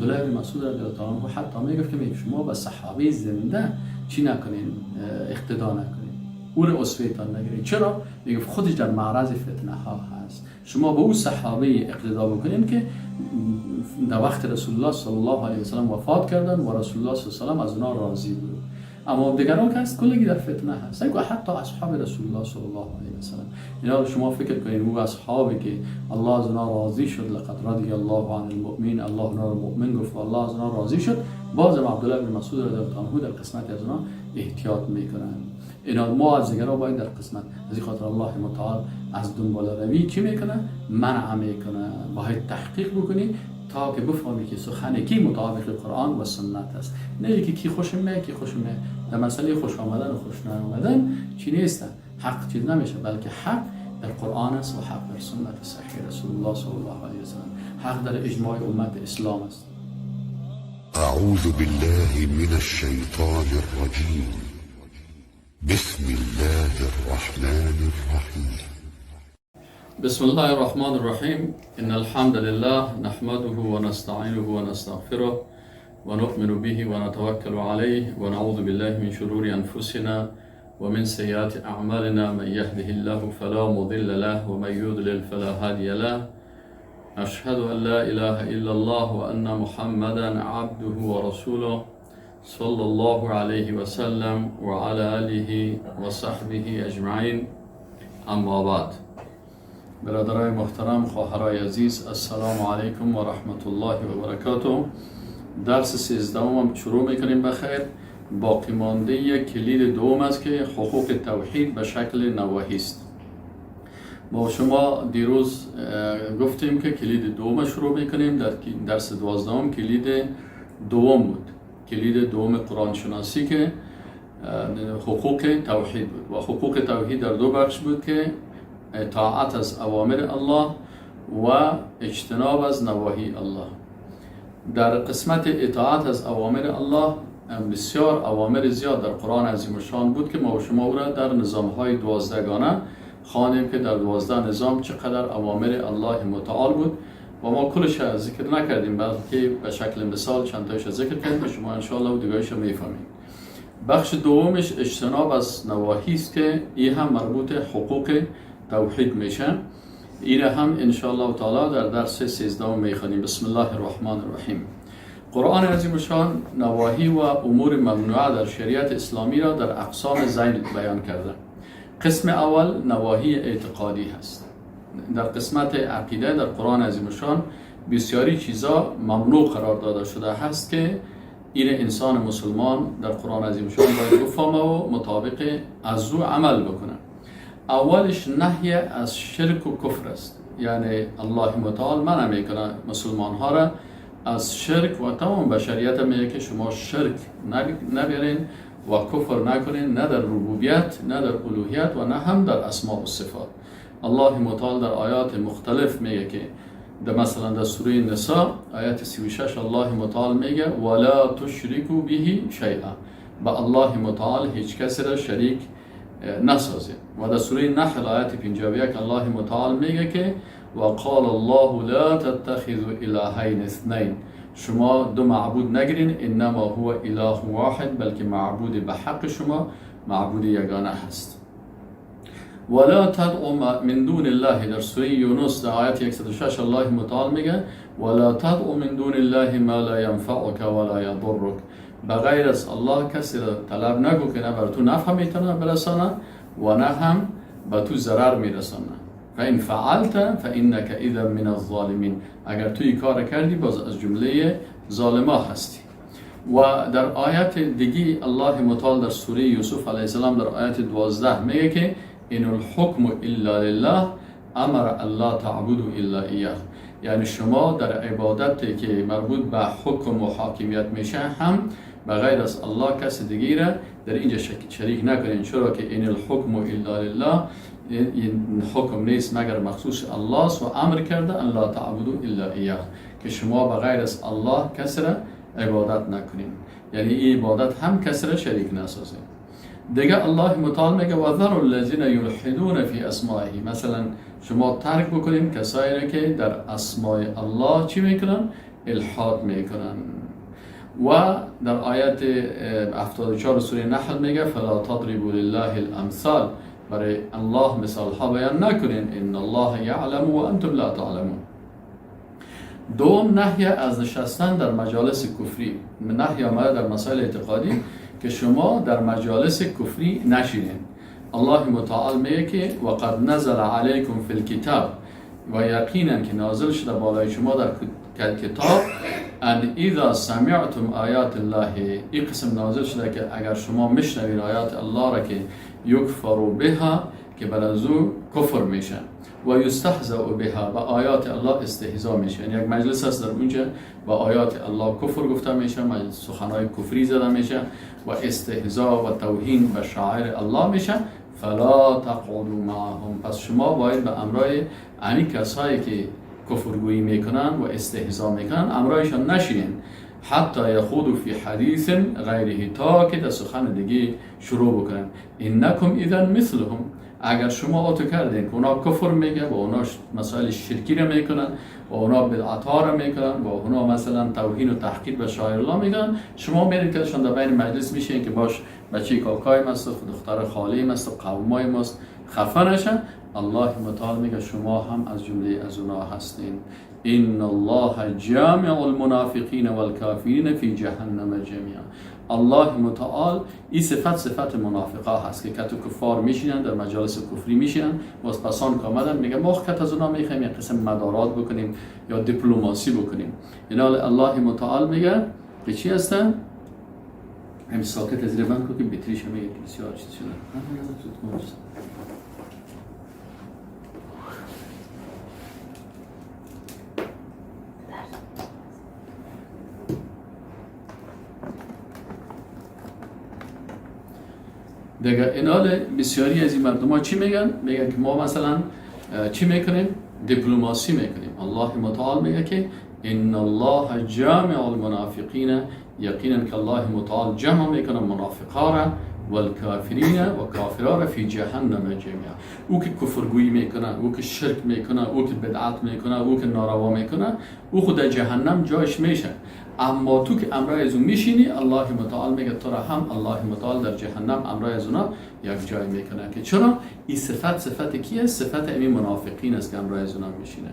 عبدالله بن مسعود رضی الله عنه حتی میگفت که شما به صحابه زنده چی نکنین، اقتدا نکنین، او رو اسوه نگیرید. چرا؟ میگفت خودش در معرض فتنه ها هست. شما به او صحابه اقتدا بکنین که در وقت رسول الله صلی الله علیه و سلم وفات کردن و رسول الله صلی الله علیه و سلم از اونا راضی بود. اما دیگران که هست کلگی در فتنه هست، حتی اصحاب رسول الله صلی الله علیه و سلم. اینا شما فکر کنید او اصحابی که الله از اونا راضی شد، لقد رضی الله عن المؤمنین، الله اونا رو مؤمن گفت و الله از اونا راضی شد، بازم عبدالله بن مسعود رضی الله عنه در قسمت از اونا احتیاط میکنن. اینا ما از دیگران باید در قسمت از این خاطر الله متعال از دنبال روی چی میکنه؟ منع میکنه. باید تحقیق بکنی تا که بفهمی که سخن کی مطابق قرآن و سنت است، نه یکی کی خوشم میاد کی خوشم میاد. در مسئله خوش آمدن و خوش نیامدن چی نیست، حق چیز نمیشه، بلکه حق در قرآن است و حق در سنت صحیح رسول الله صلی الله علیه و سلم، حق در اجماع امت اسلام است. أعوذ بالله من الشيطان الرجيم. بسم الله الرحمن الرحيم. بسم الله الرحمن الرحيم. إن الحمد لله نحمده ونستعينه ونستغفره ونؤمن به ونتوكل عليه ونعوذ بالله من شرور أنفسنا ومن سيئات أعمالنا. من يهده الله فلا مضل له ومن يضلل فلا هادي له. أشهد أن لا إله إلا الله وأن محمدا عبده ورسوله صلى الله عليه وسلم وعلى آله وصحبه أجمعين. أما بعد، برادرای محترم، خواهرای عزیز، السلام علیکم و رحمت الله و برکاته. درس 13 هم شروع میکنیم بخیر. باقی مانده یک کلید دوم است که حقوق توحید به شکل نواهی است. ما شما دیروز گفتیم که کلید دوم شروع میکنیم. در درس 12 کلید دوم بود، کلید دوم قرآن شناسی که حقوق توحید بود و حقوق توحید در دو بخش بود که اطاعت از اوامر الله و اجتناب از نواهی الله. در قسمت اطاعت از اوامر الله بسیار اوامر زیاد در قرآن عظیم الشان بود که ما و شما او را در نظام های 12گانه خواندیم که در 12 نظام چقدر اوامر الله متعال بود و ما کلش ذکر نکردیم، بلکه به شکل مثال چند تایش ذکر کردیم و شما انشاءالله دیگایش میفهمید. بخش دومش اجتناب از نواهی است که این هم مربوط حقوق توحید میشه. این هم انشاءالله تعالی در درس 13 میخوانیم. بسم الله الرحمن الرحیم. قرآن عظیم الشان نواهی و امور ممنوعه در شریعت اسلامی را در اقسام ذیل بیان کرده. قسم اول نواهی اعتقادی هست. در قسمت عقیده در قرآن عظیم الشان بسیاری چیزا ممنوع قرار داده شده هست که این انسان مسلمان در قرآن عظیم الشان باید بفهمه و مطابق از او عمل بکنه. اولش نهی از شرک و کفر است، یعنی الله متعال منع میکنه مسلمان ها را از شرک و تمام بشریت میگه که شما شرک نبیارین و کفر نکنین، نه در ربوبیت، نه در الوهیت و نه هم در اسماء و صفات. الله متعال در آیات مختلف میگه که در مثلا در سوره نساء آیت 36 الله متعال میگه ولا تشركوا به شیئا، با الله متعال هیچ کسی را شریک نسازید. و در سوره نحل آیت 51 الله متعال میگه که وقال الله لا تتخذوا الهین اثنین، شما دو معبود نگیرین، انما هو اله واحد، بلکه معبود به حق شما معبود یگانه هست. ولا تدع من دون الله، در سوره یونس در آیت 106 الله متعال میگه ولا تدع من دون الله ما لا ينفعك ولا يضرك، بغیر از الله کسی را طلب نگو که نه بر تو نفع میتونه برسانه و نه هم به تو ضرر میرسانه. فإن فعلت فإنك إذا من الظالمین، اگر تو این کار کردی باز از جمله ظالما هستی. و در آیت دیگی الله متعال در سوره یوسف علیه السلام در آیت 12 میگه که ان الحکم الا لله امر الا تعبدوا الا ایاه، یعنی شما در عبادت که مربوط به حکم و حاکمیت میشه هم بغیر از الله کس دیگی را در اینجا شریک نکنین، چرا که ان الحکم الا لله، این حکم نیست مگر مخصوص الله است و امر کرده ان لا تعبدوا الا ایاه، که شما بغیر از الله کسی را عبادت نکنین، یعنی این عبادت هم کسی را شریک نسازین. دیگه الله متعال میگه وذروا الذین یلحدون فی اسمائه، مثلا شما ترک بکنین کسایی را که در اسماء الله چی میکنن؟ الحاد میکنن. و در آیت 74 سوره نحل میگه فلا تضربوا لله الامثال، برای الله مثال ها بیان نکنین، ان الله یعلم و انتم لا تعلمون. دوم، نهی از نشستن در مجالس کفری. نهی آمده در مسائل اعتقادی که شما در مجالس کفری نشینین. الله متعال میگه که وقد نزل علیکم فی الکتاب، و یقینا که نازل شده بالای شما در کتاب، ان اذا سمعتم آیات الله، این قسم نازل شده که اگر شما میشنوید آیات الله را که یکفر بها، که بر از او کفر میشه، و یستهزأ بها، و آیات الله استهزا میشه. یعنی یک مجلس هست در اونجا و آیات الله کفر گفته میشه، سخنهای کفری زده میشه و استهزا و توهین به شاعر الله میشه. فلا تقعدوا معهم، پس شما باید به امرای همین کسایی که کفرگویی میکنن و استهزا میکنن امرایشان نشینین، حتی یخوضوا فی حدیث غیره، تا که در سخن دیگه شروع بکنن. انکم اذا مثلهم، اگر شما آتو کردین که اونا کفر میگه و اونا مسائل شرکی رو میکنن و اونا بدعت ها رو میکنن و اونا مثلا توهین و تحقیر به شاعر الله میکنن، شما میرید که شما در بین مجلس میشین که باش بچه کاکای ماست، دختر خاله ماست، قومای ماست، خفه نشن. الله متعال میگه شما هم از جمله از اونا هستین. ان الله جامع المنافقین والکافرین فی جهنم جمیعا. الله متعال این صفت صفت منافقا هست که کتو کفار میشینن در مجالس کفری میشینن و از پسان که آمدن میگه ما کت از اونا میخوایم یک قسم مدارات بکنیم یا دیپلماسی بکنیم. اینا الله متعال میگه که چی هستن؟ همین ساکت از زیر بند کن که بتریش هم میگه بسیار چیز شده. دیگه اینال بسیاری از این مردم ها چی میگن؟ میگن که ما مثلا چی میکنیم؟ دیپلماسی میکنیم. الله متعال میگه که ان الله جامع المنافقین، یقینا که الله متعال جمع میکنه منافقا را والکافرین و کافرا را فی جهنم جمیعا. او که کفرگویی میکنه، او که شرک میکنه، او که بدعت میکنه، او که ناروا میکنه، او خود در جهنم جایش میشه. اما تو که امرای از اون میشینی، الله متعال میگه تو را هم الله متعال در جهنم امرای از اونا یک جای میکنه. که چرا؟ این صفت صفت کیه؟ صفت امی منافقین است که امرای از اونا میشینه.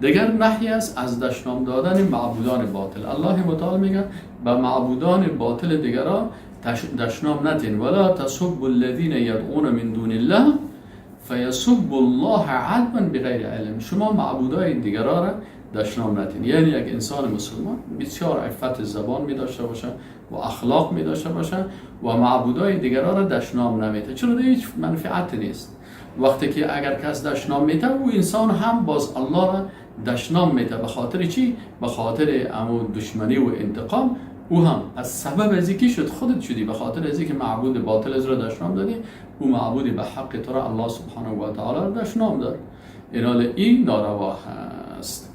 دیگر نهی است از دشنام دادن معبودان باطل. الله متعال میگه به معبودان باطل دیگرا دشنام نتین. ولا تسبوا الذين يدعون من دون الله فيسبوا الله عدوا بغیر علم. شما معبودای دیگرا را دشنام نتین. یعنی یک انسان مسلمان بسیار عفت زبان می داشته باشه و اخلاق می داشته باشه و معبودای دیگرا را دشنام نمیده، چون هیچ منفعت نیست. وقتی که اگر کس دشنام میده، او انسان هم باز الله را دشنام میده. به خاطر چی؟ به خاطر امو دشمنی و انتقام. او هم از سبب از کی شد؟ خودت شدی. به خاطر از که معبود باطل از را دشنام دادی، او معبود به حق تو را الله سبحانه و تعالی را دشنام داد. اینال این ناروا هست.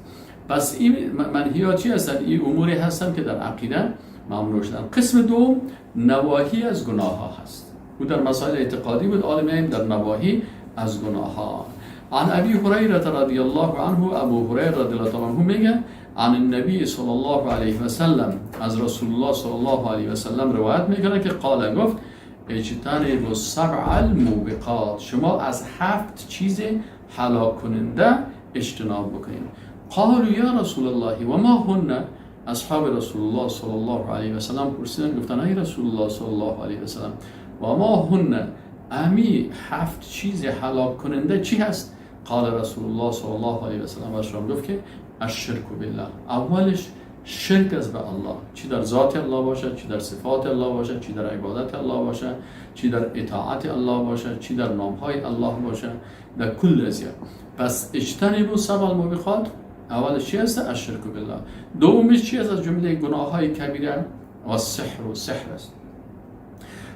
پس این منهیات چی هستند؟ این اموری هستند که در عقیده ممنوع شدن. قسم دوم نواهی از گناه ها هست. او در مسائل اعتقادی بود، عالم در نواهی از گناه ها. عن ابی هریره رضی الله عنه، ابو هریره رضی الله عنه میگه عن النبی صلی الله علیه و سلم، از رسول الله صلی الله علیه و سلم روایت میکنه که قال، گفت اجتنبوا السبع الموبقات، شما از 7 چیز هلاک کننده اجتناب بکنید. قالوا یا رسول الله و ما هن، اصحاب رسول الله صلی الله علیه و سلم پرسیدن، گفتن ای رسول الله صلی الله علیه و سلم و ما هن، امی 7 چیز هلاک کننده چی هست؟ قال رسول الله صلی الله علیه و سلم و شما گفت که الشرک بالله، اولش شرک است به الله، چی در ذات الله باشه، چی در صفات الله باشه، چی در عبادت الله باشه، چی در اطاعت الله باشه، چی در نامهای الله باشه، در کل ازیا. پس اجتنبوا سبع الموبقات، اولش چی است؟ الشرک بالله. دومش چی است؟ از جمله گناه‌های کبیره و سحر و سحر است.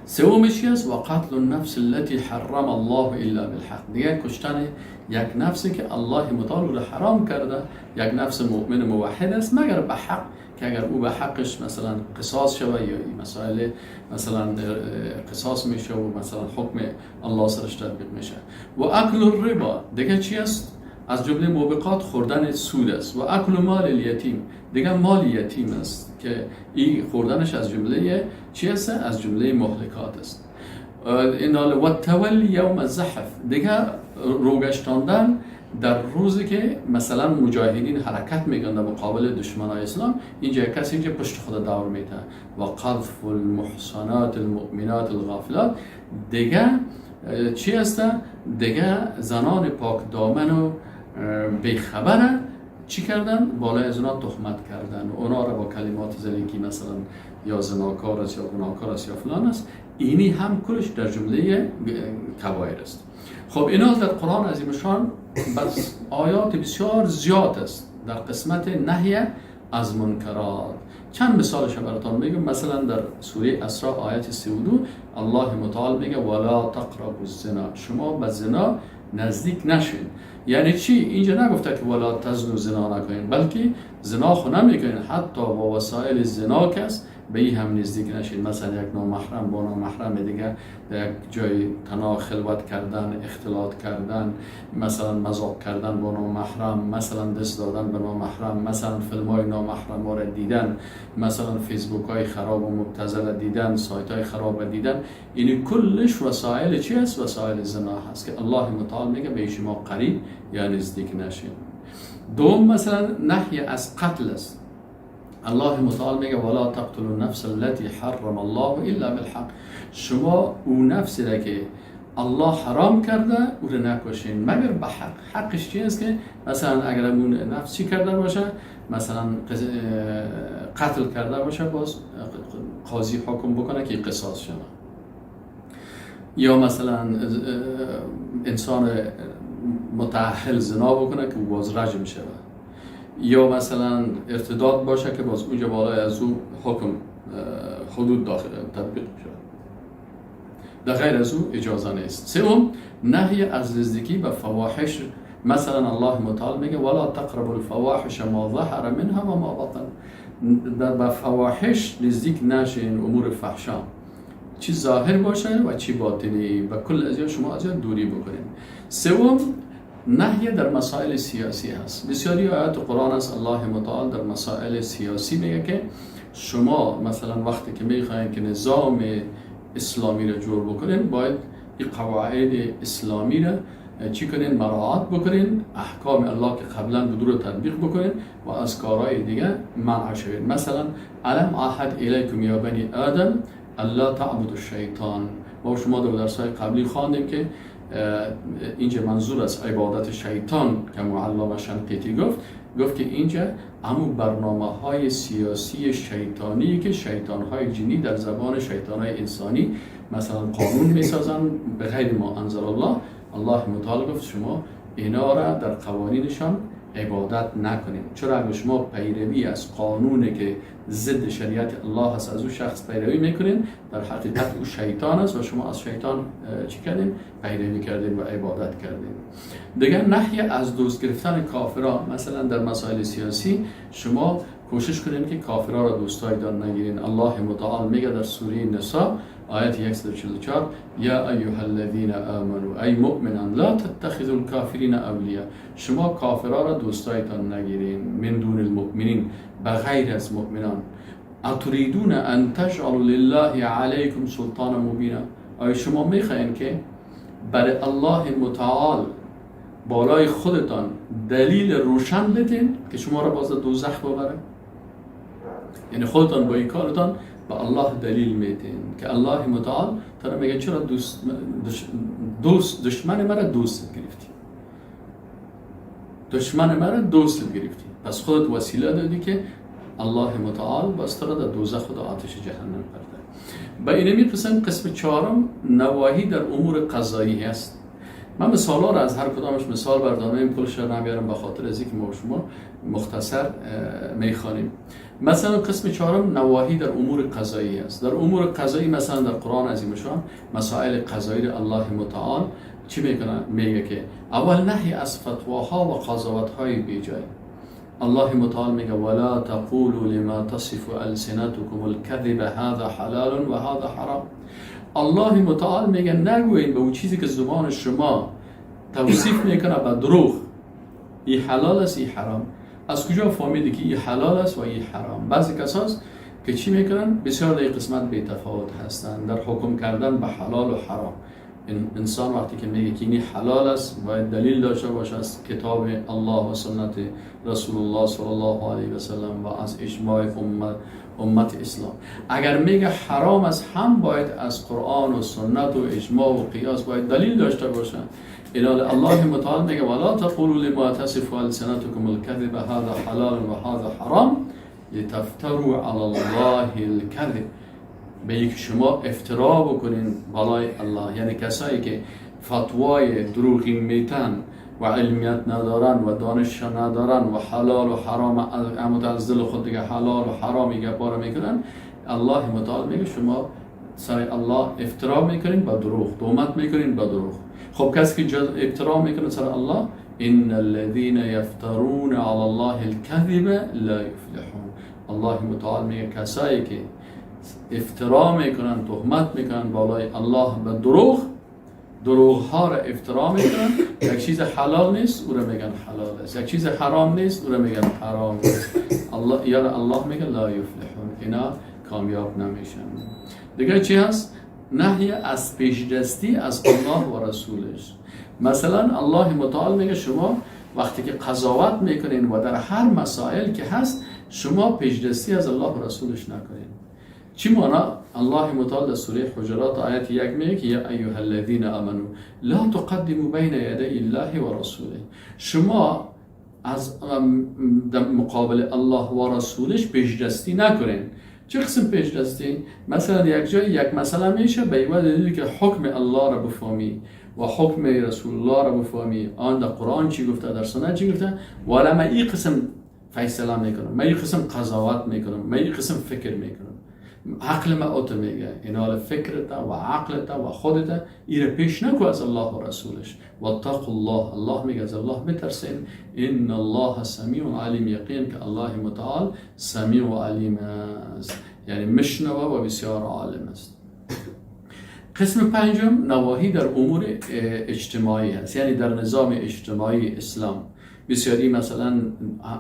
سومش چی است؟ و قتل النفس التي حرم الله الا بالحق، دیگه کشتن یک نفسی که الله متعال رو حرام کرده، یک نفس مؤمن موحد است مگر به حق، که اگر او به حقش مثلا قصاص شود یا مسائل مثلا قصاص میشه و مثلا حکم الله سرش تطبیق میشه. و اکل الربا، دیگه چی است؟ از جمله موبقات خوردن سود است. و اکل مال الیتیم، دیگه مال یتیم است که این خوردنش از جمله چی است؟ از جمله مهلکات است. و تولی یوم الزحف، دیگه روگشتاندن در روزی که مثلا مجاهدین حرکت میکنن در مقابل دشمنای اسلام، اینجا کسی که پشت خود دور میته. و قذف المحصنات المؤمنات الغافلات، دیگه چی است؟ دیگه زنان پاک دامن و بیخبره چی کردن؟ بالای از اونا تهمت کردن، اونا را با کلمات زلیکی مثلا یا زناکار است یا گناهکار است یا فلان است. اینی هم کلش در جمله کبایر است. خب اینا در قرآن عظیم شان بس آیات بسیار زیاد است در قسمت نهی از منکرات. چند مثالش براتون میگم. مثلا در سوره اسراء آیت 32 الله متعال میگه ولا تقربوا الزنا، شما به زنا نزدیک نشین. یعنی چی؟ اینجا نگفته که ولا تزنوا، زنا نکنین، بلکه زنا خو نمیکنین، حتی با وسایل زنا کس به این هم نزدیک نشین. مثلا یک نامحرم با نامحرم دیگه در یک جای تنها خلوت کردن، اختلاط کردن، مثلا مذاق کردن با نامحرم، مثلا دست دادن به نامحرم، مثلا فیلم های نامحرم ها را دیدن، مثلا فیسبوک های خراب و مبتذل دیدن، سایت های خراب دیدن، این کلش وسایل چی است؟ وسایل زنا هست که الله متعال میگه به شما قریب یا نزدیک نشین. دوم مثلا نهی از قتل است. الله متعال میگه ولا تقتلوا النفس التي حرم الله الا بالحق، شما او نفسی را که الله حرام کرده او را نکشین مگر به حق. حقش چی است؟ که مثلا اگر اون نفس چی کرده باشه، مثلا قتل کرده باشه، باز قاضی حکم بکنه که قصاص شود. یا مثلا انسان متأهل زنا بکنه که باز رجم شود. یا مثلا ارتداد باشه که باز اونجا بالای از او حکم حدود داخل تطبیق شود، در غیر از او اجازه نیست. سوم نهی از نزدیکی به فواحش. مثلا الله متعال میگه ولا تقربوا الفواحش ما ظهر منها و ما بطن، به فواحش نزدیک نشین، امور فحشا چی ظاهر باشه و چی باطنی، و کل از شما از دوری بکنین. سوم نهی در مسائل سیاسی هست. بسیاری آیات قرآن است الله متعال در مسائل سیاسی میگه که شما مثلا وقتی که میخواین که نظام اسلامی را جور بکنین، باید این قواعد اسلامی را چی کنین؟ مراعات بکنین، احکام الله که قبلا بود رو تطبیق بکنین و از کارهای دیگه منع شوین. مثلا الم عهد الیکم یا بنی آدم الا تعبدوا الشیطان. ما شما در درس‌های قبلی خواندیم که اینجا منظور از عبادت شیطان که علامه شنقیطی گفت که اینجا همون برنامه های سیاسی شیطانی که شیطان های جنی در زبان شیطان های انسانی مثلا قانون میسازن به غیر ما انزل الله، الله متعال گفت شما اینا را در قوانینشان عبادت نکنید. چرا؟ اگر شما پیروی از قانونی که ضد شریعت الله هست از او شخص پیروی میکنین، در حقیقت او شیطان است و شما از شیطان چی کردین؟ پیروی کردین و عبادت کردین. دیگه نهی از دوست گرفتن کافران. مثلا در مسائل سیاسی شما کوشش کنین که کافران را دوستای دان نگیرین. الله متعال میگه در سوره نساء آیت 144 یا ایها الذین آمنوا ای مؤمنان لا تتخذوا الکافرین اولیا، شما کافران را دوستایتان نگیرین، من دون المؤمنین، بغیر از مؤمنان. اتریدون ان تجعلوا لله علیکم سلطانا مبینا، آیا شما میخواین که برای الله متعال بالای خودتان دلیل روشن بدین که شما را باز دوزخ ببره؟ یعنی خودتان با این کارتان به الله دلیل میدین که الله متعال ترا میگه چرا دوست دشمن مرا دوست گرفتی، دشمن مرا دوست گرفتی، پس خودت وسیله دادی که الله متعال باز ترا در دوزخ و آتش جهنم پرده. به اینمی قسم چهارم نواهی در امور قضایی هست. من مثالا را از هر کدامش مثال بردارم، این کلش را نمیارم به خاطر از اینکه ما شما مختصر میخوانیم. مثلا قسم چهارم نواهی در امور قضایی است. در امور قضایی مثلا در قرآن عظیم شان مسائل قضایی را الله متعال چی میکنه؟ میگه که اول نهی از فتواها و قضاوت‌های بیجای. الله متعال میگه ولا تقولوا لما تصف السنتكم الكذب هذا حلال و هذا حرام. الله متعال میگه نگوین به اون چیزی که زبان شما توصیف میکنه به دروغ این حلال است، این حرام. از کجا فهمیدی که این حلال است و این حرام؟ بعضی کساست که چی میکنن؟ بسیار در قسمت بی تفاوت هستند در حکم کردن به حلال و حرام. انسان وقتی که میگه که این حلال است، باید دلیل داشته باشه از کتاب الله و سنت رسول الله صلی الله علیه و سلم و از اجماع امت اسلام. اگر میگه حرام است، هم باید از قرآن و سنت و اجماع و قیاس باید دلیل داشته باشه. الله متعال میگه ولا تقولوا لما تصف السنتكم الكذب هذا حلال و هذا حرام لتفتروا علی الله الكذب. به یک شما افترا بکنین بالای الله، یعنی کسایی که فتوای دروغین میتن و علمیت ندارن و دانش ندارن و حلال و حرام از دل خود دیگه حلال و حرام گپا رو میکنن، الله متعال میگه شما سر الله افترا میکنین با دروغ، تهمت میکنین با دروغ. خب کسی که افترا میکنه سر الله، ان الذين يفترون على الله الكذب لا يفلحون. الله متعال میگه کسایی که افترا میکنن، تهمت میکنن بالای الله به دروغ، دروغ ها را افترا میکنن، یک چیز حلال نیست او را میگن حلال است، یک چیز حرام نیست او را میگن حرام است. الله یا الله میگه لا یفلحون، اینا کامیاب نمیشن. دیگه چی هست؟ نهی از پیشدستی از الله و رسولش. مثلا الله متعال میگه شما وقتی که قضاوت میکنین و در هر مسائل که هست، شما پیشدستی از الله و رسولش نکنین. چی معنا؟ الله متعال در سوره حجرات آیت 1 میگه که یا ایها الذین آمنوا لا تقدموا بین یدی الله و رسوله. شما از مقابل الله و رسولش پیشدستی نکنین. چه قسم پیشدستی؟ مثلا یک جای یک مسئله میشه به ایواد دلیل که حکم الله را بفهمی و حکم رسول الله را بفهمی، آن در قرآن چی گفته، در سنت چی گفته، ولی من این قسم فیصله میکنم، من این قسم قضاوت میکنم، من این قسم فکر میکنم. عقل ما اوت میگه اینا فکرت و عقلت و خودت ایره پیش نکو از الله و رسولش. و اتقوا الله، الله میگه از الله بترسین. ان الله سمیع علیم، یقین که الله متعال سمیع و علیم است، یعنی مشنوه و بسیار عالم است. قسم پنجم نواهی در امور اجتماعی هست، یعنی در نظام اجتماعی اسلام بسیاری مثلا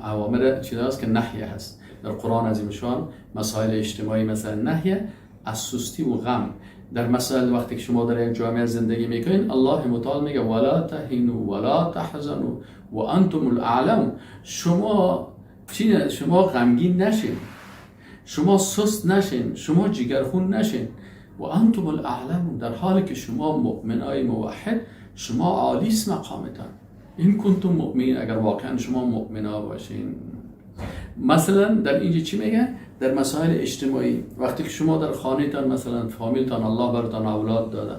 اوامر چیز هست که نهی هست در قرآن عظیمشان، مسائل اجتماعی مثلا نهی از سستی و غم. در مسائل وقتی که شما در یک جامعه زندگی میکنین، الله متعال میگه ولا تهینوا ولا تحزنوا و انتم الاعلون. شما چی؟ شما غمگین نشین، شما سست نشین، شما جگرخون نشین. و انتم الاعلون، در حالی که شما مؤمنای موحد، شما عالی مقامتان. این کنتم مؤمنین، اگر واقعا شما مؤمنا باشین. مثلا در اینجا چی میگه؟ در مسائل اجتماعی وقتی که شما در خانه‌تان مثلا فامیلتان الله براتان اولاد داده،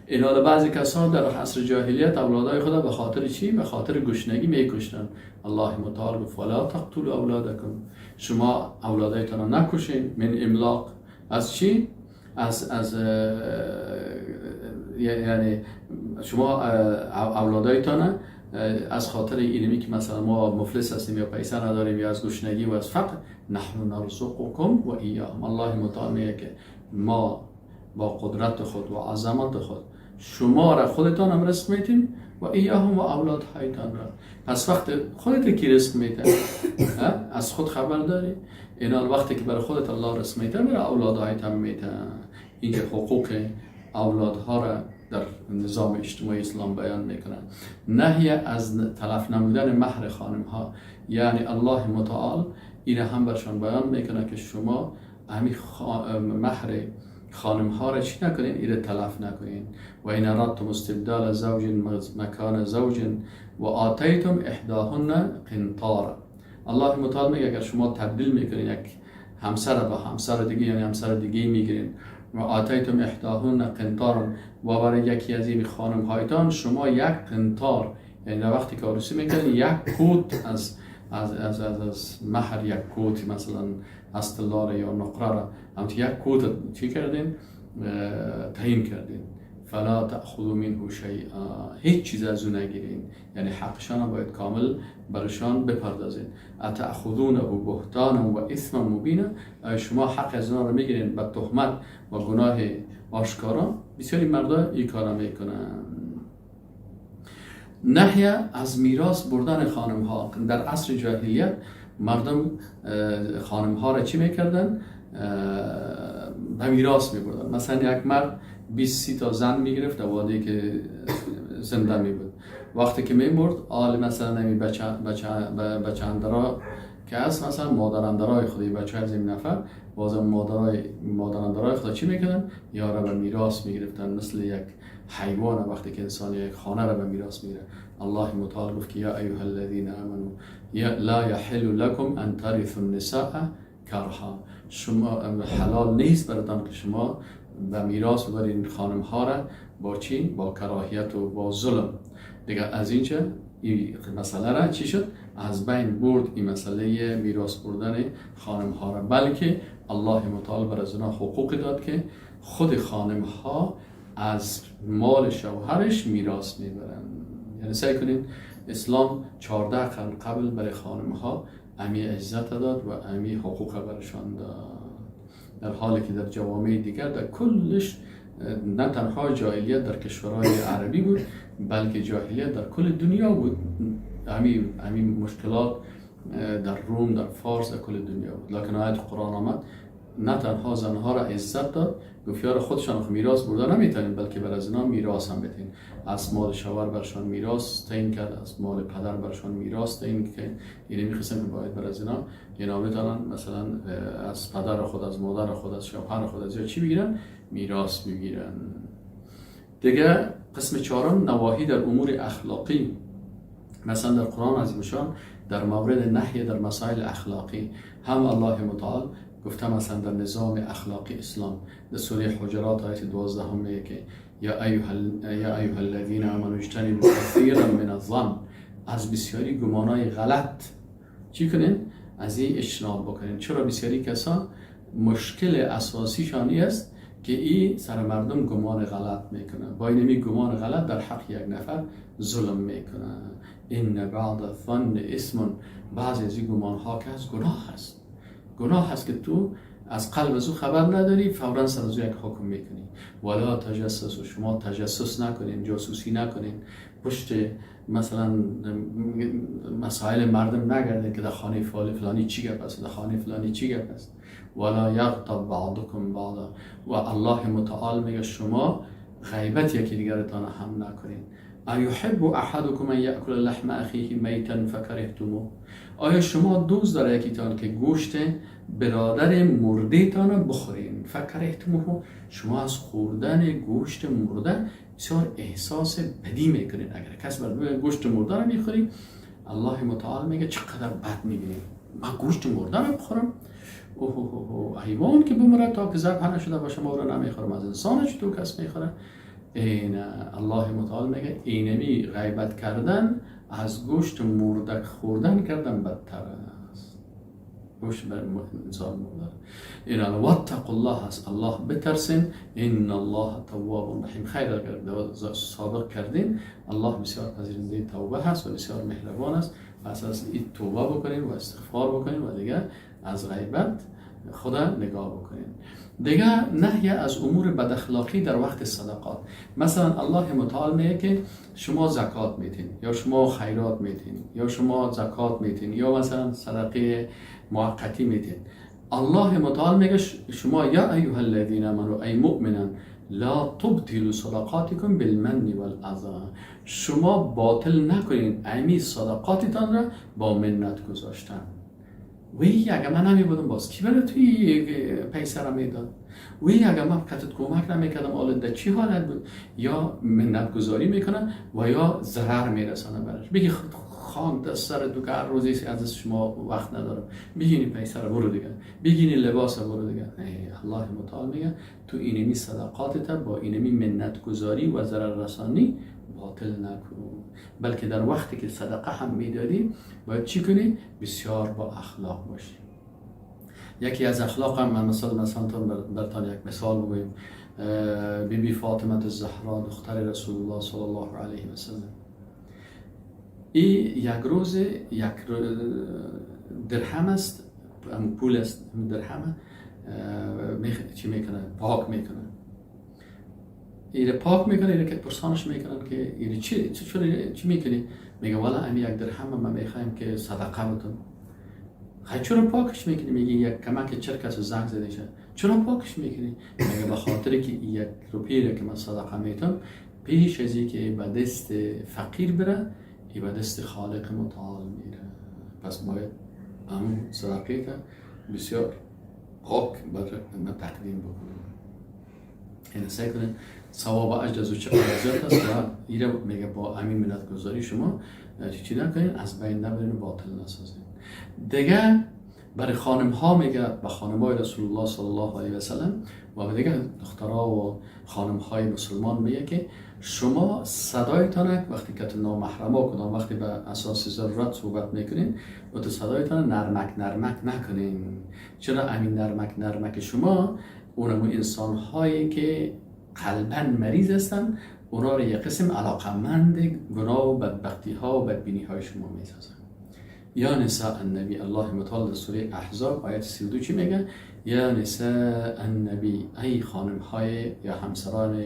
اینا بعضی کسا در عصر جاهلیت اولادای خدا به خاطر چی؟ به خاطر گشنگی میکشتن. الله متعال گفت ولا تقتلوا اولادکم، شما اولادایتان را نکشین، من املاق، از چی؟ از یعنی شما اولادایتان از خاطر اینمی که مثلا ما مفلس هستیم یا پیسه نداریم یا از گشنگی و از فقر، نحن نرزقکم و ایاهم. الله متعال میگه که ما با قدرت خود و عظمت خود شما را خودتان هم رزق میتیم و ایاهم و اولادهایتان را. پس وقت خودت کی رزق میته از خود خبر داری؟ اینا وقتی که برای خودت الله رزق میته برای اولادهایت هم میته. اینکه حقوق اولادها را در نظام اجتماعی اسلام بیان میکنن. نهی از تلف نمودن مهر خانم ها، یعنی الله متعال این هم برشان بیان میکنه که شما همین مهر خانم ها را چی نکنین؟ ایره تلف نکنین. و این اردتم استبدال زوج مکان زوج و آتیتم احداهن قنطارا. الله متعال میگه اگر شما تبدیل میکنین یک همسر با همسر دیگه، یعنی همسر دیگه میگیرین، و آتیتم احداهن قنطارا، و برای یکی از این خانم هایتان شما یک قنطار، یعنی در وقتی که عروسی میکنین یک کوت از از از از, از مهر، یک کوت مثلا از طلا یا نقره را هم یک کوت چی کردین؟ تعیین کردین. فلا تأخذوا منه شیئا، هیچ چیز از او نگیرین، یعنی حقشان باید کامل برشان بپردازین. اتأخذونه بهتانا و اثما مبینا، شما حق از اونا رو میگیرین به تهمت و گناه آشکارا. بسیاری مردا این کارا میکنن. نهی از میراث بردن خانم ها. در عصر جاهلیت مردم خانم ها را چی میکردن؟ به میراث میبردن. مثلا یک مرد 20 تا زن میگرفت در وادی که زنده میبود، وقتی که میمرد آل مثلا نمی بچه اندرا که هست، مثلا مادر اندرای خودی بچه از این نفر، بازم مادر اندرای خدا چی میکردن؟ یا را به میراث میگرفتن، مثل یک حیوان وقتی که انسان یک خانه را به میراث میگیره. الله متعال گفت که یا ایها الذین آمنوا لا یحل لکم ان ترثوا النساء کرها، شما حلال نیست براتان که شما به میراث ببرین خانم ها را با چی؟ با کراهیت و با ظلم. دیگه از اینجا این مسئله را چی شد؟ از بین برد این مسئله میراث بردن خانم ها را، بلکه الله متعال بر از اونا حقوق داد که خود خانم ها از مال شوهرش میراث میبرن. یعنی سعی کنین اسلام 14 قرن قبل برای خانم ها امی عزت داد و امی حقوق برشان داد، در حالی که در جوامع دیگر در کلش نه تنها جاهلیت در کشورهای عربی بود، بلکه جاهلیت در کل دنیا بود. امی مشکلات در روم، در فارس، در کل دنیا بود. لکن آیت قرآن آمد نه تنها زنها را عزت داد، گفت یار خودشان میراث برده نمیتونین، بلکه بر از اینا میراث هم بتین. از مال شوهر برشان میراث تعیین کرد، از مال پدر برشان میراث تعیین کرد. یعنی میخواستن که باید بر از اینا اینا بتونن مثلا از پدر خود، از مادر خود، از شوهر خود، از یا چی بگیرن؟ میراث بگیرن. دیگه قسم چهارم نواهی در امور اخلاقی. مثلا در قرآن عظیم در مورد نهی در مسائل اخلاقی هم الله متعال گفته، مثلا در نظام اخلاقی اسلام در سوره حجرات آیت 12 هم میگه که یا ایها الذین آمنوا اجتنبوا کثیرا من الظن، از بسیاری گمانای غلط چی کنین؟ از این اجتناب بکنین. چرا بسیاری کسان مشکل اساسیشان است که این سر مردم گمان غلط میکنه، با اینمی گمان غلط در حق یک نفر ظلم میکنه. ان بعض الظن اثم، بعضی از این گمان ها که از گناه هست، گناه هست که تو از قلب از او خبر نداری، فورا سر از او یک حکم میکنی. ولا تجسس، شما تجسس نکنین، جاسوسی نکنین، پشت مثلا مسائل مردم نگردین که در خانه فلانی چی گپ است، در خانه فلانی چی گپ است. ولا یغتب بعضکم بعضا، و الله متعال میگه شما غیبت یکی دیگرتان هم نکنین. ایحب احدکم ان یاکل لحم اخیه میتا فکرهتموه، آیا شما دوست داره یکیتان که گوشت برادر مرده تان بخورین؟ فکرهتموه، شما از خوردن گوشت مرده بسیار احساس بدی میکنین. اگر کس بر گوشت مرده رو میخوری، الله متعال میگه چقدر بد میبینی، من گوشت مرده رو بخورم؟ اوه اوه اوه، حیوان که بمره تا که ذبح نشده باشه ما رو نمیخورم، از انسان چطور کس میخوره؟ این الله متعال میگه اینمی غیبت کردن از گوشت مرده خوردن کردن بدتر است، گوشت بر انسان مرده. این واتقوا الله است، الله بترسین، ان الله تواب رحیم. خیر اگر سابق کردین، الله بسیار پذیرنده توبه هست و بسیار مهربان است. پس از این توبه بکنین و استغفار بکنین و دیگه از غیبت خدا نگاه بکنین. دیگه نهی از امور بد اخلاقی در وقت صدقات. مثلا الله متعال میگه که شما زکات میتین یا شما خیرات میتین یا شما زکات میتین یا مثلا صدقه موقتی میتین. الله متعال میگه شما یا ایها الذین آمنوا ای مؤمنان لا تبطلوا صدقاتکم بالمن والاذى، شما باطل نکنین امی صدقاتتان را با منت گذاشتن. وی اگه من نمی بودم باز کی برای توی پیسه را میداد؟ وی اگه من کتت کمک نمیکردم حالا در چی حالت بود؟ یا منت گذاری میکنه و یا ضرر میرسانه براش. بگی خان دست سر دو که هر روزی از شما وقت ندارم، بگینی پیسه را برو دیگه، بگینی لباس برو دیگه. الله متعال میگه تو اینمی صدقاتت با اینمی منت گذاری و ضرر رسانی باطل نکن، بلکه در وقتی که صدقه هم میدادی باید چی کنی؟ بسیار با اخلاق باشی. یکی از اخلاق هم من مثلا برتان یک مثال بگویم. بی بی فاطمه الزهرا دختر رسول الله صلی الله علیه و سلم، ای یک روز یک درهم است، پول است، درهم چی میکنه؟ پاک میکنه. ایره پاک میکنه، ایره که پرسانش میکنن که ایره چی چی میکنی؟ میگه والا امی 1 درهم من میخوایم که صدقه بتم. خیلی چرا پاکش میکنی؟ میگه یک کمک چرک است و زنگ زده شه. چرا پاکش میکنی؟ میگه به خاطر که 1 روپیه که من صدقه میتم پیش از اینکه به دست فقیر بره، ای به دست خالق متعال میره. پس باید همون صدقه که بسیار پاک برای من تقدیم بکنم. یعنی سعی کنید ثواب اجر از او چقدر زیاد است و ایره میگه با همین منت گذاری شما چی نکنین، از بین نبرین و باطل نسازین. دیگه برای خانم ها میگه، به خانم های رسول الله صلی الله علیه و سلم و به دیگه دخترها و خانم های مسلمان میگه که شما صدایتان وقتی که نامحرما کدام وقتی به اساس ضرورت صحبت میکنین و تو صدایتان نرمک نرمک نکنین. چرا؟ همین نرمک نرمک شما اونمو انسان هایی که قلبا مریض هستن اونا رو یه قسم علاقمند گناه و بدبختی ها و بدبینی های شما میسازن. یا نساء النبی، الله متعال در سوره احزاب آیت 32 چی میگه؟ یا نساء النبی، ای خانم های یا همسران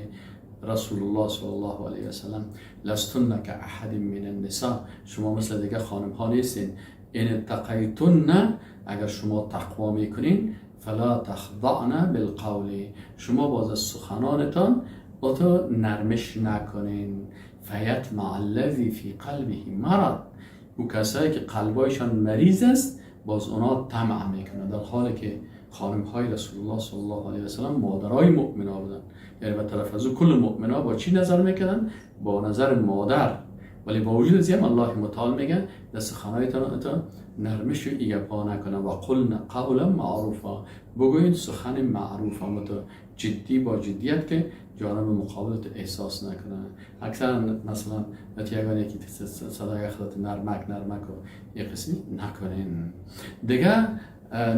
رسول الله صلی الله علیه و سلم، لستن که احد من النساء، شما مثل دیگه خانم ها نیستین. ان اتقیتن، اگر شما تقوا میکنین، فلا تخضعن بالقول، شما باز از سخنانتان با تو نرمش نکنین. فیطمع الذی فی قلبه مرض، او کسایی که قلبایشان مریض است باز اونا طمع میکنن، در حالی که خانم های رسول الله صلی الله علیه و سلم مادرای مؤمنا بودن. یعنی به طرف از او کل مؤمنا با چی نظر میکردن؟ با نظر مادر. ولی با وجود از الله متعال میگه در سخنایتان نرمش و ایگپا نکنه. و قلن قولا معروفا، بگوین سخن معروف، اما تو جدی با جدیت که جانب مقابلت احساس نکنه. اکثرا مثلا یگان یکی صدای خودت نرمک نرمک و یه قسمی نکنین. دیگه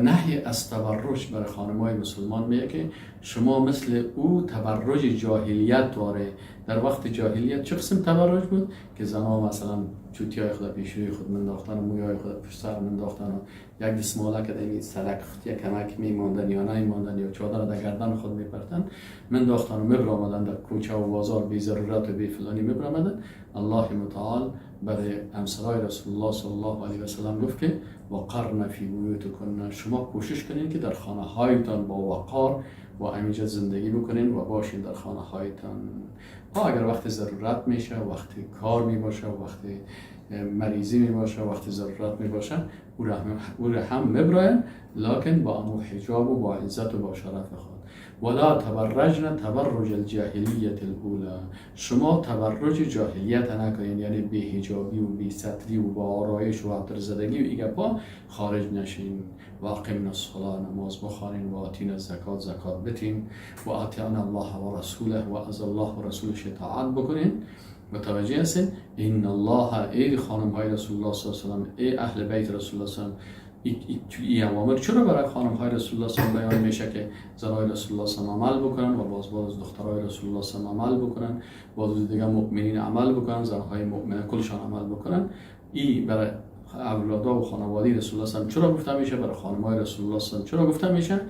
نهی از تبرج برای خانمای مسلمان میگه که شما مثل او تبرج جاهلیت داره. در وقت جاهلیت چه قسم تبرج بود؟ که زنها مثلا چوتیای خود پیشوی خود منداختن و مویای خود پشت سر منداختن و یک دستماله که در سرک خود یک کمک میماندن یا نمیماندن یا چادر در گردن خود میپرتن منداختن و میبرآمدن در کوچه و بازار بی ضرورت و بی فلانی میبرآمدن. الله متعال برای همسرای رسول الله صلی الله علیه و سلم گفت که وقرن فی بیوتکن، شما کوشش کنین که در خانه هایتان با وقار و همینجا زندگی بکنین و باشین در خانه هایتان. اگر وقت ضرورت میشه، وقت کار میباشه، وقت مریضی میباشه، وقت ضرورت میباشه، او را هم میبراین، لکن با امو حجاب و با عزت و با شرف خود. ولا تبرجن تبرج الجاهلیت الاولى، شما تبرج جاهلیت نکنین، یعنی بی حجابی و بی ستری و با آرایش و عطرزدگی و ایگپا خارج نشین. و اقمنا الصلاه، نماز بخوانین، و آتینا الزکات، زکات بتین، و اطیعنا الله و رسوله، و از الله و رسولش اطاعت بکنین. متوجه هستین؟ ان الله، ای خانم های رسول الله صلی الله علیه و سلم، ای اهل بیت رسول الله صلی الله علیه و سلم، این اوامر چرا برای خانم های رسول الله صلی الله علیه و بیان میشه که زنای رسول الله صلی الله علیه و عمل بکنن و باز دخترای رسول الله صلی الله علیه و عمل بکنن، باز دیگه مؤمنین عمل بکنن، زنهای مؤمنه کلشان عمل بکنن. این برای اولادا و خانواده رسول الله صلی الله علیه و چرا گفته میشه؟ برای خانم های رسول الله صلی الله علیه و چرا گفته میشه؟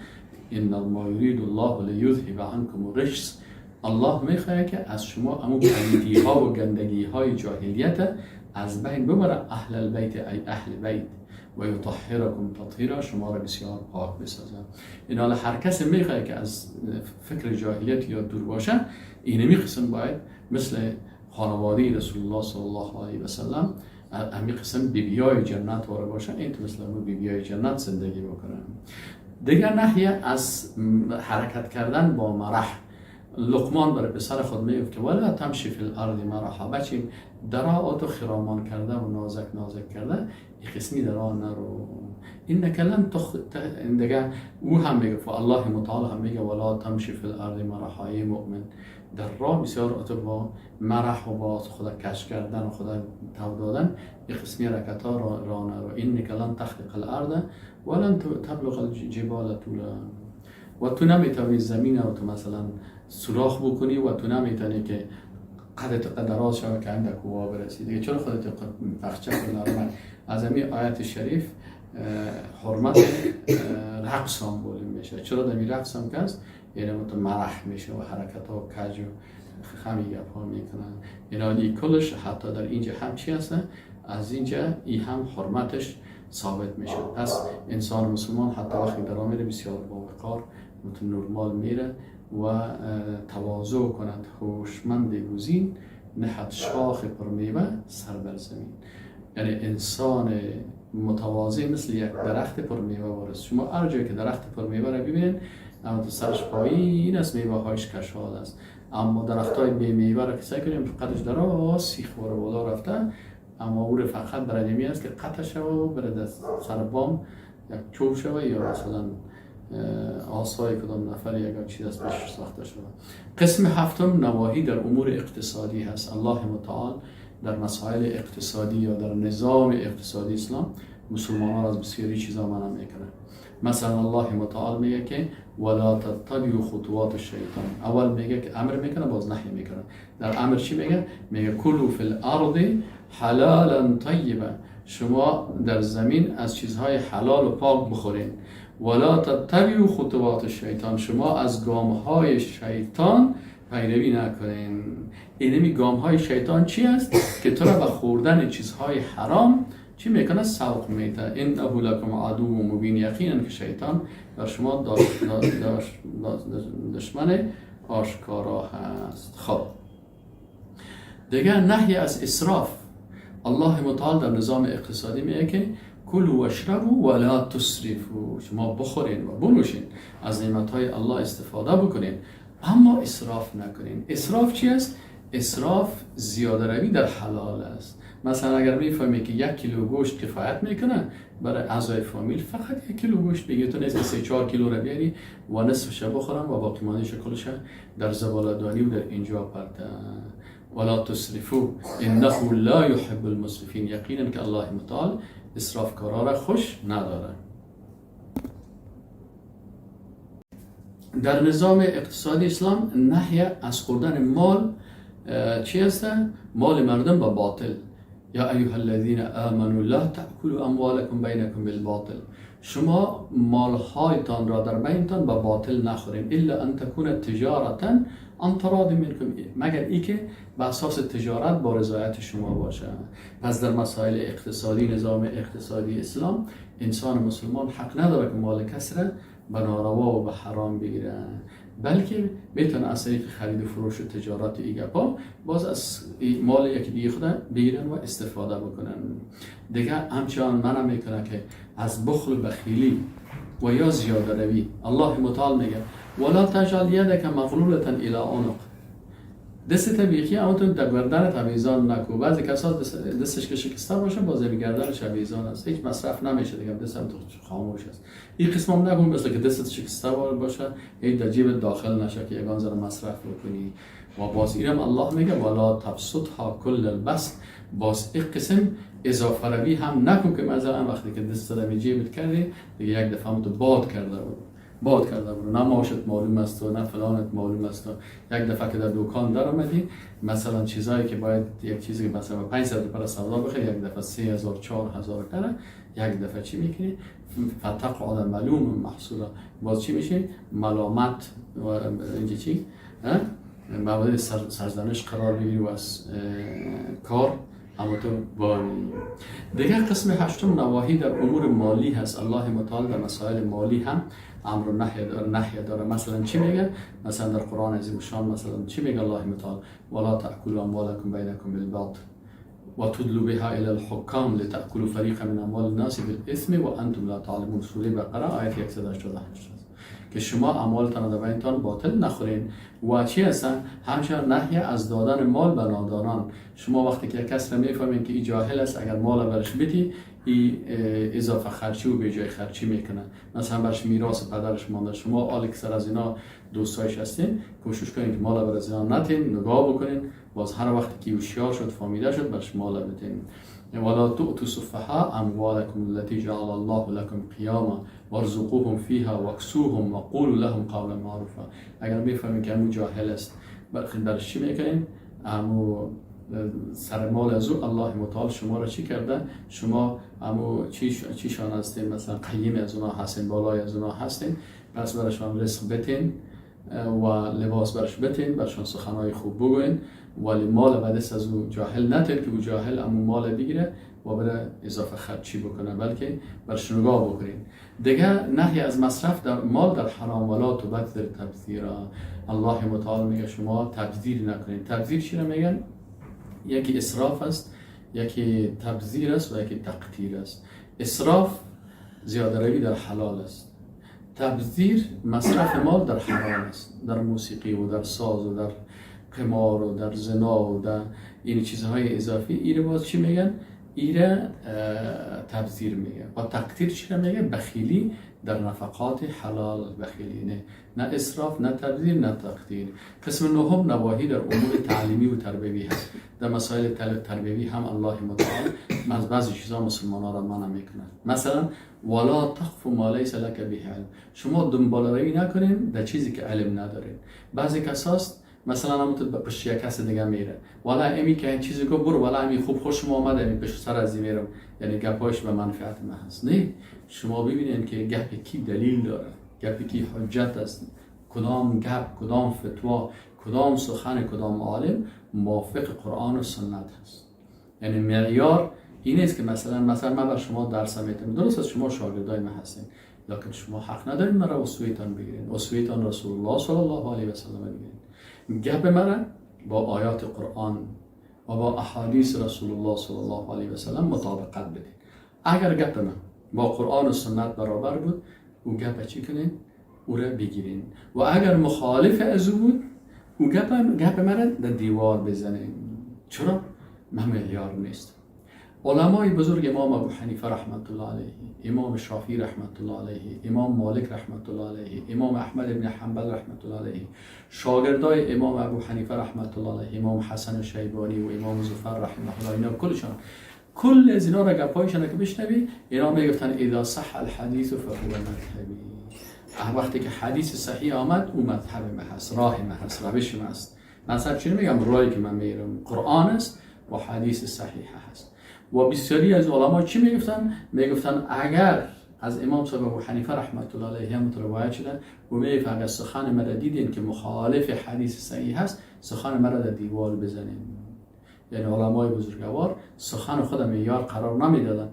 ان ما یرید الله لیذهب عنکم الرجس، الله میخواد که از شما امو پلیدی ها و گندگی های جاهلیت از بین ببره. اهل البیت، ای اهل بیت، و یطهرکم تطهیرا، شما را بسیار پاک بسازه. این حال هر کسی میخواد که از فکر جاهلیت یا دور باشه، اینمی قسم باید مثل خانواده رسول الله صلی الله علیه و سلم، همی قسم بیبیای جنت واره باشه، این تو مثل بیبیای جنت زندگی بکنن. دیگر نهی از حرکت کردن با مرح. لقمان برای پسر خود میگفت که ولا تمشی فی الارض مرحا، بچیم درا تو خرامان کرده و نازک نازک کرده این قسمی درا نرو. انک لن تخ، دیگه او هم میگه و الله متعال هم میگه ولا تمشی فی الارض مرحا، ای مؤمن در راه بسیار تو با مرح و با خدا کش کردن و خدا تو دادن این قسمی حرکت ها را نرو. انک لن تخرق الارض ولن تبلغ الجبال طولا، و تو نمیتونی زمین رو تو مثلا سوراخ بکنی و تو نمیتونی که قدرت دراز شود که عند کوه برسی. دیگه چرا خودت پخچه کنی؟ از همین آیت شریف حرمت رقص هم بولیم میشه. چرا دمی رقص هم که هست یعنی مرح میشه و حرکت ها کج و خمی گپ ها میکنن. اینا کلش حتی در اینجا هم چی هست؟ از اینجا ای هم حرمتش ثابت میشه. پس انسان مسلمان حتی وقتی در میره بسیار با وقار نرمال میره و تواضع کند. هوشمند گزین نهد شاخ پرمیوه سر بر زمین. یعنی انسان متواضع مثل یک درخت پرمیوه وارث. شما هر جایی که درخت پرمیوه را ببینید اما تو سرش پایین است، میوه هایش کشاد است. اما درخت های بی میوه را که سعی کنیم قدش دراز سیخ وار بالا رفته، اما او فقط برای نمی است که قطع شوه و برای سر بام یک چوب شوه یا مثلا آسای کدام نفر یک چیز از پیش ساخته شده. قسم هفتم نواهی در امور اقتصادی هست. الله متعال در مسائل اقتصادی یا در نظام اقتصادی اسلام مسلمان ها را از بسیاری چیزا منع میکنه. مثلا الله متعال میگه که ولا تتبعوا خطوات الشیطان. اول میگه که امر میکنه، باز نهی میکنه. در امر چی میگه؟ میگه کلوا فی الارض حلالا طیبا، شما در زمین از چیزهای حلال و پاک بخورین. ولا تتبعوا خطوات الشیطان، شما از گامهای شیطان پیروی نکنین. اینمی گامهای شیطان چی است؟ که تو را به خوردن چیزهای حرام چی میکنه؟ سوق میده. انه لکم عدو مبین، یقینا که شیطان بر شما دشمن آشکارا هست. خب دیگه نهی از اسراف. الله متعال در نظام اقتصادی میگه که کلوا واشربوا ولا تسرفوا، شما بخورین و بنوشین، از نعمتهای الله استفاده بکنین، اما اسراف نکنین. اسراف چی است؟ اسراف زیاده روی در حلال است. مثلا اگر میفهمی که 1 کیلو گوشت کفایت میکنه برای اعضای فامیل، فقط 1 کیلو گوشت بگیر، تو نیست 3-4 کیلو رو بیاری و نصفش بخورم و باقی مانده کلش در زباله‌دانی و در اینجا پرته. ولا تسرفوا انه لا يحب المسرفین، یقینا که الله متعال اسرافکارا را خوش نداره. در نظام اقتصادی اسلام نهی از خوردن مال چی است؟ مال مردم با باطل. یا ایها الذین آمنوا لا تأکلوا اموالکم بینکم بالباطل، شما مالهایتان را در بینتان با باطل نخورین. الا ان تکون تجارتا عن تراض منکم، مگر ای که به اساس تجارت با رضایت شما باشه. پس در مسائل اقتصادی نظام اقتصادی اسلام انسان مسلمان حق نداره که مال کس را به ناروا و به حرام بگیره، بلکه میتونه از طریق خرید و فروش و تجارت ای گپا باز از مال یکی دیگه خود بگیرن و استفاده بکنن. دیگه همچنان منع میکنه که از بخل و بخیلی و یا زیاده روی. الله متعال میگه ولا تجعل یدک مغلولة الی عنق، دست طبیعی همونطور در گردن آویزان نکو. بعضی کسا دستش که شکسته باشه باز به گردنش آویزان است، هیچ مصرف نمیشه دیگه، دست هم خاموش است. این قسم هم نکن مثل که دستت شکسته باشه هیچ در جیب داخل نشه که یگان ذره مصرف بکنی. و باز اینم الله میگه ولا تبسطها کل البسط، باز این قسم اضافه روی هم نکن که مثلا وقتی که دست در جیبت کردی دیگه یک دفعه تو باد کرده بود، باد کرده بود، نه معاشت معلوم است و نه فلانت معلوم است. یک دفعه که در دکان در آمدی مثلا چیزایی که باید یک چیزی که مثلا 500 روپیه سودا بخری یک دفعه 3000 4000 کنه، یک دفعه چی میکنی؟ فتقعد ملوم محصولا، باز چی میشه؟ ملامت و اینجا چی؟ مورد سرزنش قرار بگیری و از کار اما تو بانی. دیگه قسم هشتم نواهی در امور مالی هست. الله متعال در مسائل مالی هم امر و نهی داره. مثلا چی میگه؟ مثلا در قرآن عظیم الشان مثلا چی میگه الله متعال؟ ولا تأکلوا اموالکم بینکم بالباطل وتدلوا بها الى الحكام لتأکلوا فریقا من اموال الناس بالاثم وانتم لا تعلمون. سوره بقره آیت 188 که شما اموالتان در بینتان باطل نخورین. و چی هستن؟ همچنان نهی از دادن مال به نادانان. شما وقتی که کس را میفهمین که ای جاهل است، اگر مال برش بدی ای اضافه خرچی و به جای خرچی میکنه، مثلا برش میراث پدرش مانده، شما آل اکثر از اینا دوستایش هستین، کوشش کنین که مال بر از اینا نتین، نگاه بکنین، باز هر وقتی که هوشیار شد فهمیده شد برش مال بدین. ولا تؤتوا السفهاء اموالكم التي جعل الله لكم قیاما وارزقوهم فيها واكسوهم وقولوا لهم قولا معروفا. اگر میفهمین که امو جاهل است برش چی میکنین؟ امو سر مال از او الله متعال شما را چی کرده؟ شما امو چیشان هستین، مثلا قیم از اونا هستین، بالای از اونا هستین، پس برشان رزق بتین و لباس برش بتین، برشان سخنهای خوب بگوین، ولی مال به دست از او جاهل نتین که او جاهل امو مال بگیره و بره اضافه خرچی بکنه، بلکه برش نگاه بکنین. دیگه نهی از مصرف در مال در حرام، ولا تبذر تبذیرا. الله متعال میگه شما تبذیر نکنین. تبذیر چی رو میگن؟ یکی اسراف است، یکی تبذیر است و یکی تقتیر است. اسراف زیاده روی در حلال است، تبذیر مصرف مال در حرام است، در موسیقی و در ساز و در قمار و در زنا و در این چیزهای اضافی. ایره باز چی میگن؟ ایره تبذیر میگه. و تقتیر چی میگه؟ بخیلی در نفقات حلال، بخیلی، نه اسراف، نه تبذیر، نه تقتیر. قسم نهم نواهی در امور تعلیمی و تربیوی هست. در مسائل تربیوی هم الله متعال از بعضی چیزا مسلمان ها را منع میکنه. مثلا ولا تقف ما لیس لک به علم، شما دنبال روی نکنین در چیزی که علم ندارین. بعضی کساست مثلا همونطور به پشت یک کس دیگه میره، والا امی که این چیزی گفت برو، والا امی خوب خوشم آمد، امی پشت سر از میرم، یعنی گپاش به منفعت من هست. نه، شما ببینید که گپ کی دلیل داره، گپ کی حجت است، کدام گپ، کدام فتوا، کدام سخن، کدام عالم موافق قرآن و سنت هست. یعنی معیار این است که مثلا من بر شما درس میتم، درست است شما شاگردای من هستین، لکن شما حق ندارین مرا اسوه‌تان بگیرین، اسوه‌تان رسول الله صلی الله علیه و سلم بگیرین. گپ مرا با آیات قرآن و با احادیث رسول الله صلی الله علیه و سلم مطابقت بدین. اگر گپ من با قرآن و سنت برابر بود، او گپ چی کنین؟ او را بگیرین. و اگر مخالف از او بود، او گپ مرا در دیوار بزنین. چرا؟ من معیار نیست. علمای بزرگ، امام ابو حنیفه رحمت الله علیه، امام شافعی رحمت الله علیه، امام مالک رحمت الله علیه، امام احمد بن حنبل رحمت الله علیه، شاگردای امام ابو حنیفه رحمت الله علیه، امام حسن شیبانی و امام ظفر رحمه الله، اینا کلشان، کل از اینا را گپایشان که بشنوی، اینا میگفتن اذا صح الحدیث فهو مذهبی. وقتی که حدیث صحیح آمد، او مذهب ما هست، راه ما هست، روش ما هست. مذهب چی میگم؟ راهی که من میرم قرآن است و حدیث صحیح هست. و بسیاری از علما چی میگفتن؟ میگفتن اگر از امام صاحب ابو حنیفه رحمت الله علیه هم روایت شده و میگه اگر سخن مرا دیدین که مخالف حدیث صحیح هست، سخن مرا در دیوار بزنین. یعنی علمای بزرگوار سخن خود معیار قرار نمیدادن،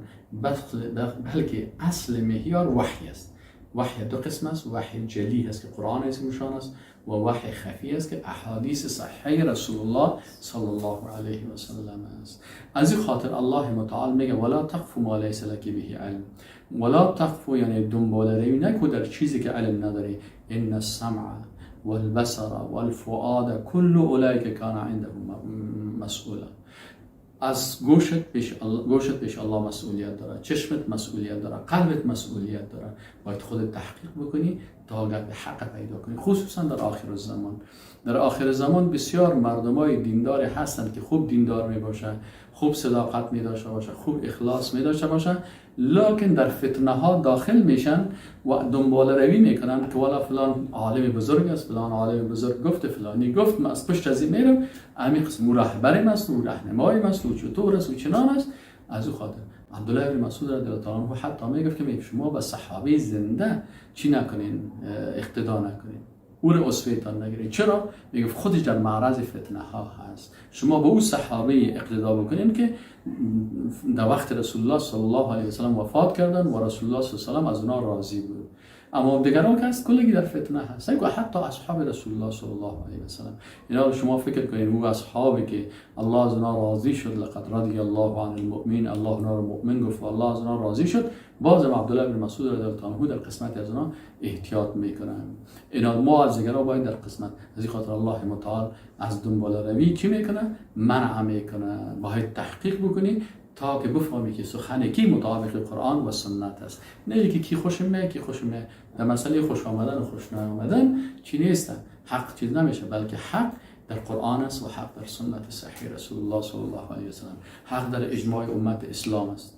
بلکه اصل معیار وحی است. وحی دو قسم است، وحی جلی هست که قرآن عظیم است و وحی خفی است که احادیث صحیح رسول الله صلی الله علیه و سلم است. از این خاطر الله متعال میگه ولا تقف ما لیس لک به علم. ولا تقف یعنی دنبال روی نکو در چیزی که علم نداری. ان السمع والبصر والفؤاد كل اولئک کان عنده مسئولا. از گوشت پیش الله مسئولیت داره، چشمت مسئولیت داره، قلبت مسئولیت داره. باید خودت تحقیق بکنی تا گپ حق پیدا کنی، خصوصا در آخر زمان. در آخر زمان بسیار مردمای دیندار هستند که خوب دیندار می باشن، خوب صداقت می داشته باشه، خوب اخلاص می داشته باشه، لکن در فتنه ها داخل میشن و دنبال روی میکنن که والا فلان عالم بزرگ است، فلان عالم بزرگ گفت، فلانی گفت، من از پشت از این میرم، همین قسم او رهبرم است، او راهنمایم است، او چطور است، او چنان است. از او خاطر عبدالله بن مسعود رضی الله تعالی عنه حتی میگفت که شما به صحابه زنده چی نکنین، اقتدا نکنین، او رو اسوه‌تان نگیرید. چرا؟ میگفت خودش در معرض فتنه ها هست. شما به او صحابه اقتدا بکنین که در وقت رسول الله صلی الله علیه و سلم وفات کردن و رسول الله صلی الله علیه و سلم از اونا راضی بود. اما دیگران که هست کلگی در فتنه هست، و حتی اصحاب رسول الله صلی الله علیه و سلم. اینا شما فکر کنین او اصحابی که الله از اونا راضی شد، لقد رضی الله عن المؤمنین، الله اونا رو مؤمن گفت و الله از اونا راضی شد، بازم عبدالله بن مسعود رضی الله عنه در قسمت از اونا احتیاط میکنن. اینا ما از دیگران باید در قسمت از این خاطر الله متعال از دنبال روی چی میکنه؟ منع میکنه. باید تحقیق بکنی تا که بفهمی که سخن کی مطابق قرآن و سنت است، نه اینکه کی خوشم میاد کی خوشم میاد. در مسئله خوش آمدن و خوش نیامدن چی نیست، حق چیز نمیشه، بلکه حق در قرآن است و حق در سنت صحیح رسول الله صلی الله علیه و سلم، حق در اجماع امت اسلام است.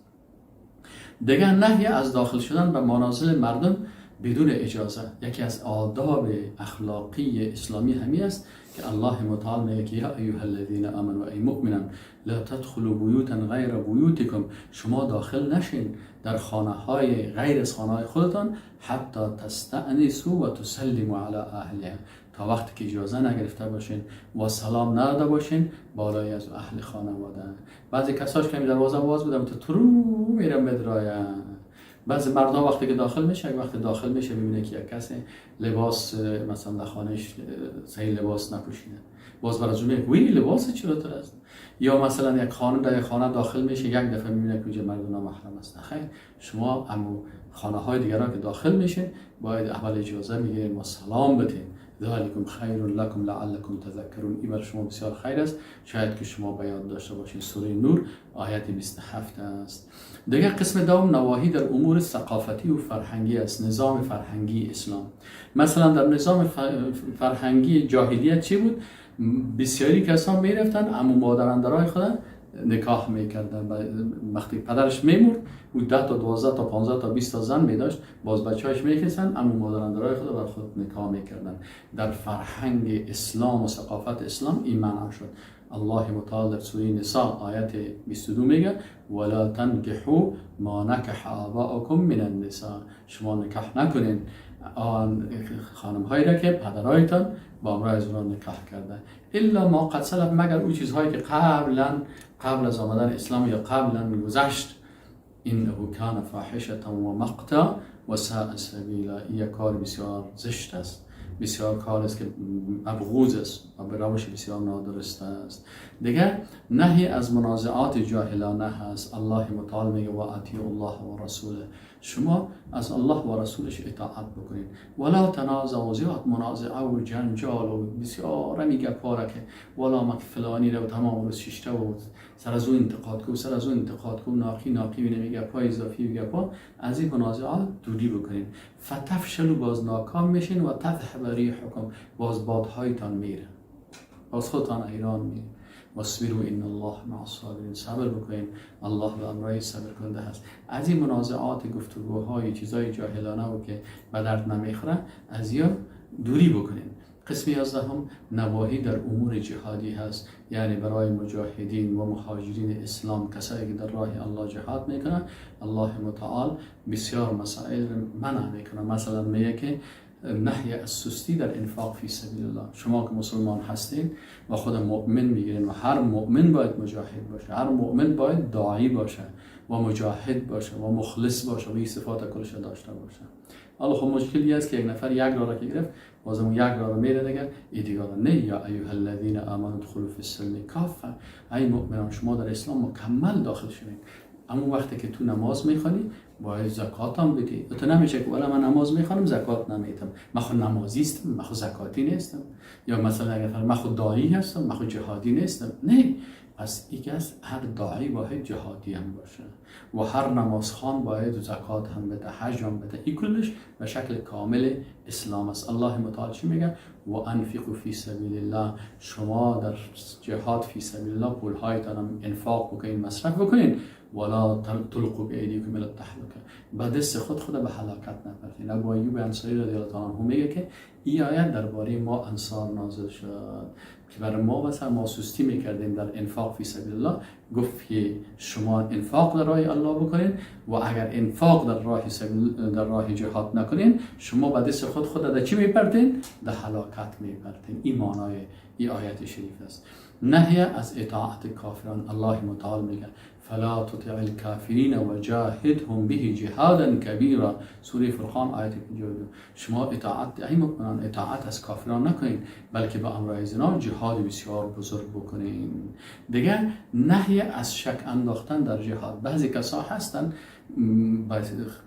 دیگه نهی از داخل شدن به منازل مردم بدون اجازه، یکی از آداب اخلاقی اسلامی همی است که الله متعال میگه که یا ایها الذین آمنوا ای مؤمنان لا تدخلوا بیوتا غیر بیوتکم، شما داخل نشین در خانه های غیر از خانه های خودتان، حتی تستأنسوا و تسلموا علی اهلها، تا وقتی که اجازه نگرفته باشین و سلام نداده باشین بالای از اهل خانواده. بعضی کساش که دروازه باز بودم تو ترو میرم بدرایم. بعضی مردم وقتی که داخل میشه، وقتی داخل میشه میبینه که یک کسی لباس مثلا در خانهش صحیح لباس نپوشیده، باز برای میگه وی لباس چرا تر است. یا مثلا یک خانم در یک خانه داخل میشه، یک دفعه میبینه که اونجا مرد نامحرم است. خیر، شما امو خانه های دیگران که داخل میشه باید اول اجازه میگیرین و سلام بدین. ذلکم خیر لکم لعلکم تذکرون، این بر شما بسیار خیر است، شاید که شما به یاد داشته باشین. سوره نور آیت 27 است. دیگه قسم دوم نواهی در امور ثقافتی و فرهنگی است، نظام فرهنگی اسلام. مثلا در نظام فرهنگی جاهلیت چی بود؟ بسیاری کسان میرفتن اما مادراندرای خود نکاح میکردن. وقتی پدرش میمرد او 10 تا 12 تا 15 تا 20 تا زن میداشت، باز بچه‌هاش میکشن اما مادراندرای خود بر خود نکاح میکردن. در فرهنگ اسلام و ثقافت اسلام این منع شد. الله متعال در سوره نساء آیت 22 میگه ولا تنکحوا ما نکح آباؤکم من النساء، شما نکاح نکنین آن خانم هایی را که پدرایتان با امرای از اونها نکاح کرده، الا ما قد سلف، مگر او چیزهایی که قبل از آمدن اسلام یا قبلا گذشت. انه کان فاحشه و مقتا و ساء سبیلا، این کار بسیار زشت است، بسیار کار است که مبغوض است و به روش بسیار نادرست است. دیگه نهی از منازعات جاهلانه هست. الله متعال میگه و اطیعوا الله و رسوله، شما از الله و رسولش اطاعت بکنید. ولا تنازعوا، زیاد منازعه و جنجال و بسیار میگه پاره که ولا ما فلانی رو تمام روز شیشته و سر از اون انتقاد کو، سر از اون انتقاد کو، ناقی ناقی میگه پای اضافی میگه پا. از این منازعات دوری بکنید. فتفشلوا، باز ناکام میشین، و تذهب ریحکم، باز بادهایتان میره، باز خودتان ایران میره. واصبروا ان الله مع الصابرین، صبر بکنین، الله به امرای صبر کننده هست. از این منازعات، گفتگوهای چیزای جاهلانه و که به درد نمیخوره از یا دوری بکنین. قسم 11 هم نواهی در امور جهادی هست، یعنی برای مجاهدین و مهاجرین اسلام، کسایی که در راه الله جهاد میکنن، الله متعال بسیار مسائل منع میکنه. مثلا میگه که نهی از سستی در انفاق فی سبیل الله. شما که مسلمان هستین و خود مؤمن میگیرین و هر مؤمن باید مجاهد باشه، هر مؤمن باید داعی باشه و مجاهد باشه و مخلص باشه و این صفات کلش داشته باشه. حالا خب مشکلی است که یک نفر یک راه که گرفت بازم یک راه میره دیگه، ای دیگه نه. یا ایها الذین آمنوا ادخلوا فی السلم کافه، ای مؤمنان شما در اسلام مکمل داخل شوید. اما وقتی که تو نماز میخوانی باید زکات هم بدی. تو نمیشه که والا من نماز میخوانم زکات نمیتم، من خود نمازیستم، من خود زکاتی نیستم، یا مثلا اگر من خود داعی هستم، من خود جهادی نیستم. نه، پس این که هر داعی باید جهادی هم باشه و هر نمازخوان باید زکات هم بده، حج هم بده. این کلش به شکل کامل اسلام است. الله متعال چی میگه؟ و انفقوا فی سبیل الله، شما در جهاد فی سبیل الله پولهایتان هم انفاق بکنین، مصرف بکنین. ولا تلقوا بایدیکم الی التهلکه، با دست خود به هلاکت نپرتین. ابو ایوب انصاری رضی الله تعالی عنه میگه که این آیت درباره ما انصار نازل شد که برای ما مثلا ما سستی میکردیم در انفاق فی سبیل الله. گفت که شما انفاق در راه الله بکنین و اگر انفاق در راه جهاد نکنین شما با دست خود در چی میپرتین؟ در هلاکت میپرتین. این معنای این آیت شریف است. نهی از اطاعت کافران. الله متعال میگه فلا تطع الكافرین وجاهدهم به جهادا کبیرا، سوره فرقان آیت 52. شما اطاعت ای مؤمنان اطاعت از کافران نکنید، بلکه با امرای زنا جهاد بسیار بزرگ بکنین. دیگه نهی از شک انداختن در جهاد. بعضی کسا هستن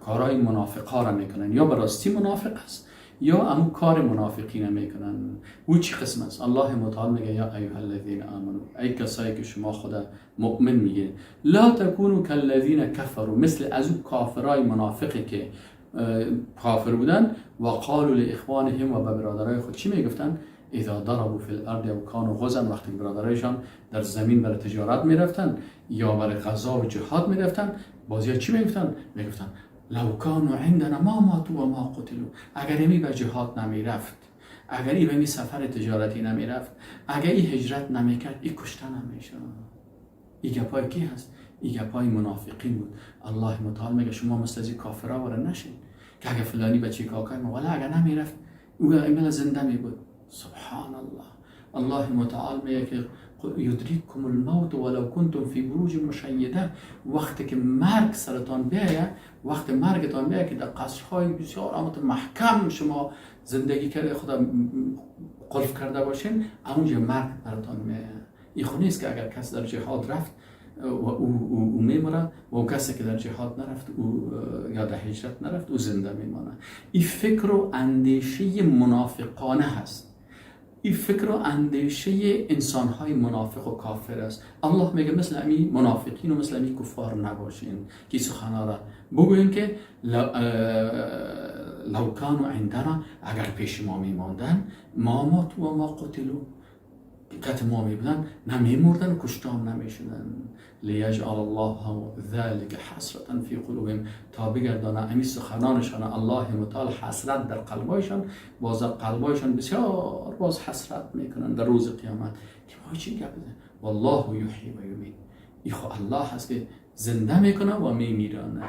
کارهای منافقا را میکنن، یا به راستی منافق است یا امو کار منافقین میکنن. او چی قسم است؟ الله متعال میگه یا ایها الذین آمنو، ای کسایی که شما خدا مؤمن میگه، لا تکونوا کالذین کفروا، مثل از او کافرای منافقی که کافر بودن، و قالوا لاخوانهم، و به برادرای خود چی میگفتن؟ اذا ضربوا فی الارض او کانوا غزا، وقتی برادرایشان در زمین برای تجارت میرفتن یا برای غزا و جهاد میرفتن، بازیا چی میگفتن؟ میگفتن لو کانوا عندنا ما ماتوا و ما قتلوا، اگر ایمی به جهاد نمی رفت، اگر ای به می سفر تجارتی نمی رفت، اگر ای هجرت نمی کرد، ای کشته نمی شد. ای گپای کی هست؟ این گپای منافقین بود. الله متعال میگه شما مثل از این کافرها واره نشین که اگه فلانی بچه کاکای ما، ولی اگه نمیرفت او ایمل زنده می بود. سبحان الله. الله متعال میگه که یدرککم الموت ولو کنتم فی بروج مشیده. وقتی که مرگ سرتان بیایه، وقت مرگتان بیایه که در قصرهای بسیار آمد محکم شما زندگی کرده، خدا قلف کرده باشین، اونجا مرگ براتان میایه. این خو نیست که اگر کس در جهاد رفت و او میمره و او کسی که در جهاد نرفت او یا در هجرت نرفت او زنده میمانه. این فکر و اندیشه منافقانه هست. این فکر و اندیشه انسان‌های منافق و کافر است. الله میگه مثل امی منافقین و مثل امی کفار نباشین که سخن‌ها را بگوین که لو کانوا عندنا، اگر پیش ما میماندن، ما ماتوا و ما قتلوا، قتل ما میبودن نه میمردن و کشتام نمیشدن. لیجعل الله ذلك حسرة فی قلوبهم، تا بگردانه امی سخنانشان الله متعال حسرت در قلبایشان، باز در قلبایشان بسیار باز حسرت میکنن در روز قیامت که ما چی گپ بزنیم. والله یحیی و یمیت، این خو الله هست که زنده میکنه و میمیرانه.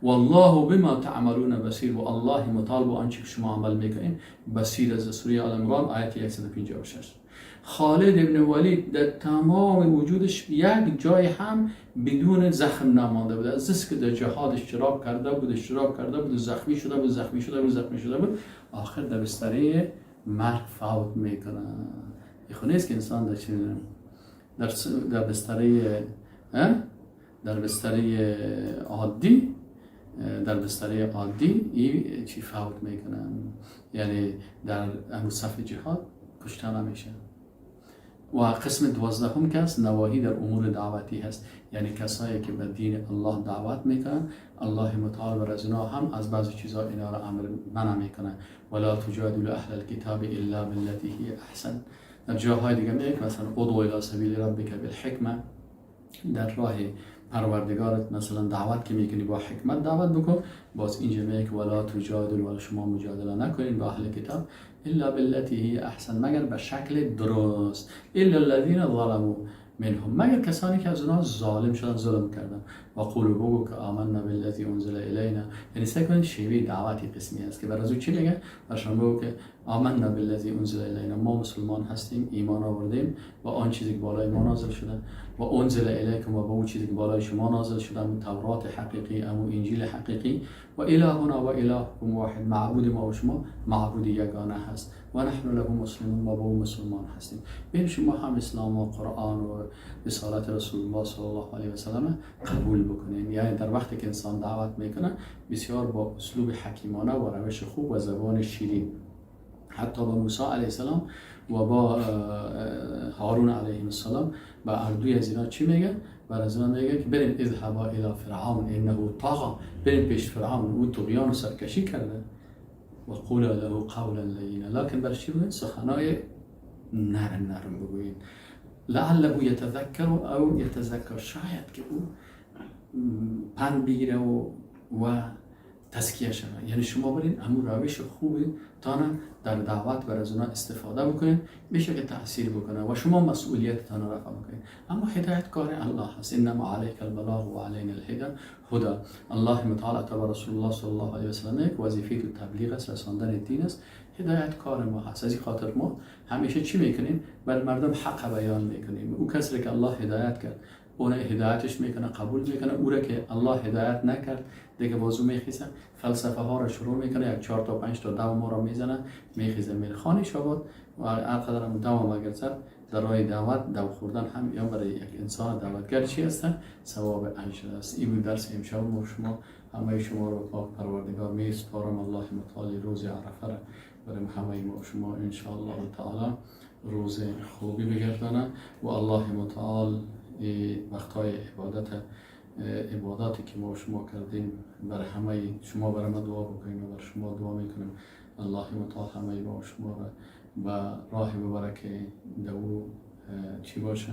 والله بما تعملون بصیر، و الله متعال با آنچه که شما عمل میکنین بصیر. از سوره آل عمران آیت 156. خالد ابن ولید در تمام وجودش یک جای هم بدون زخم نمانده بود. از که در جهاد اشتراک کرده بود، اشتراک کرده بود، زخمی شده بود، زخمی شده بود، زخمی شده بود، آخر در بستره مرگ فوت میکنه. این خو نیست که انسان در در بستره در بستره عادی، در بستره عادی این چی فوت میکنن، یعنی در صف جهاد کشته نمیشه. و قسم 12 که هست نواهی در امور دعوتی هست، یعنی کسایی که به دین الله دعوت میکنن، الله متعال بر از اینا هم از بعضی چیزا اینا را امر منع میکنه. ولا تجادلوا اهل الكتاب الا بالتي هي احسن. در جاهای دیگه میگه مثلا ادعو الی سبیل ربک بالحکمه، در راه پروردگارت مثلا دعوت که میکنی با حکمت دعوت بکن. باز اینجا میگه ولا تجادلوا، ولا شما مجادله نکنین با اهل کتاب الا بالتي هي احسن، مگر به شکل درست. الا الذين ظلموا منهم، مگر کسانی که از اونها ظالم شدن، ظلم کردن. و قولوا، بگو که آمنا بالذی انزل الینا، یعنی سعی کنید شیوه دعوتی قسمی است که بر از او چی میگه؟ برشان بگو که آمنا بالذی انزل الینا، ما مسلمان هستیم، ایمان آوردیم و آن چیزی که بالای ما نازل شده، و انزل الیکم، و با اون چیزی که بالای شما نازل شده، امو تورات حقیقی، امو انجیل حقیقی، و الهنا و الهکم واحد، معبود ما و شما معبود یگانه هست، و نحن له مسلمون، ما با او مسلمان هستیم. بین شما هم اسلام و قرآن و رسالت رسول الله صلی الله علیه و سلم قبول بکنین. یعنی در وقتی که انسان دعوت میکنه بسیار با اسلوب حکیمانه و روش خوب و زبان شیرین، حتی با موسی علیه السلام و با هارون علیه السلام، با اردوی از اینا چی میگه؟ بر از اینا میگه که برین اذهبا الی فرعون انه طغى، برین پیش فرعون، او طغیان و سرکشی کرده، و قولا له قولا لینا، لکن برش چی بگوین؟ سخنای نرم نرم بگوین، لعله یتذکر او یتذکر، شاید که او پند بگیره و تزکیه شود. یعنی شما برین امو روش خوبی تانه در دعوت بر از اونا استفاده بکنین، میشه که تاثیر بکنه و شما مسئولیت تانه رفع بکنین. اما هدایت کار الله هست، انما علیک البلاغ و علینا الهدى هدى. الله متعال تا رسول الله صلی الله علیه و سلم یک وظیفه تو تبلیغ است، رساندن دین است، هدایت کار ما هست. از این خاطر ما همیشه چی میکنیم؟ بر مردم حق بیان میکنیم. او کسی که الله هدایت کرد اون هدایتش میکنه، قبول میکنه. او را که الله هدایت نکرد دیگه بازو میخیزه، فلسفه ها را شروع میکنه، یک 4 تا 5 تا دو ما را میزنه، میخیزه میره خانه شباد و هر قدر هم دو اگر زد در راه دعوت دو خوردن هم یا برای یک انسان دعوتگر چی هستن؟ ثواب اجر است. این بود درس امشب ما شما، همه شما رو پاک پروردگار میسپارم. الله متعال روز عرفه را برای همه ما شما ان شاء الله تعالی روز خوبی بگردانه و الله متعال وقتهای عباداتی که ما شما کردیم بر همه شما، برای ما دعا بکنیم و بر شما دعا میکنیم. الله متعال همه ما شما را به راه ببره که دو چی باشه،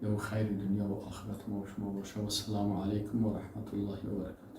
دو خیر دنیا و آخرت ما و شما باشه. و السلام علیکم و رحمت الله و برکاته.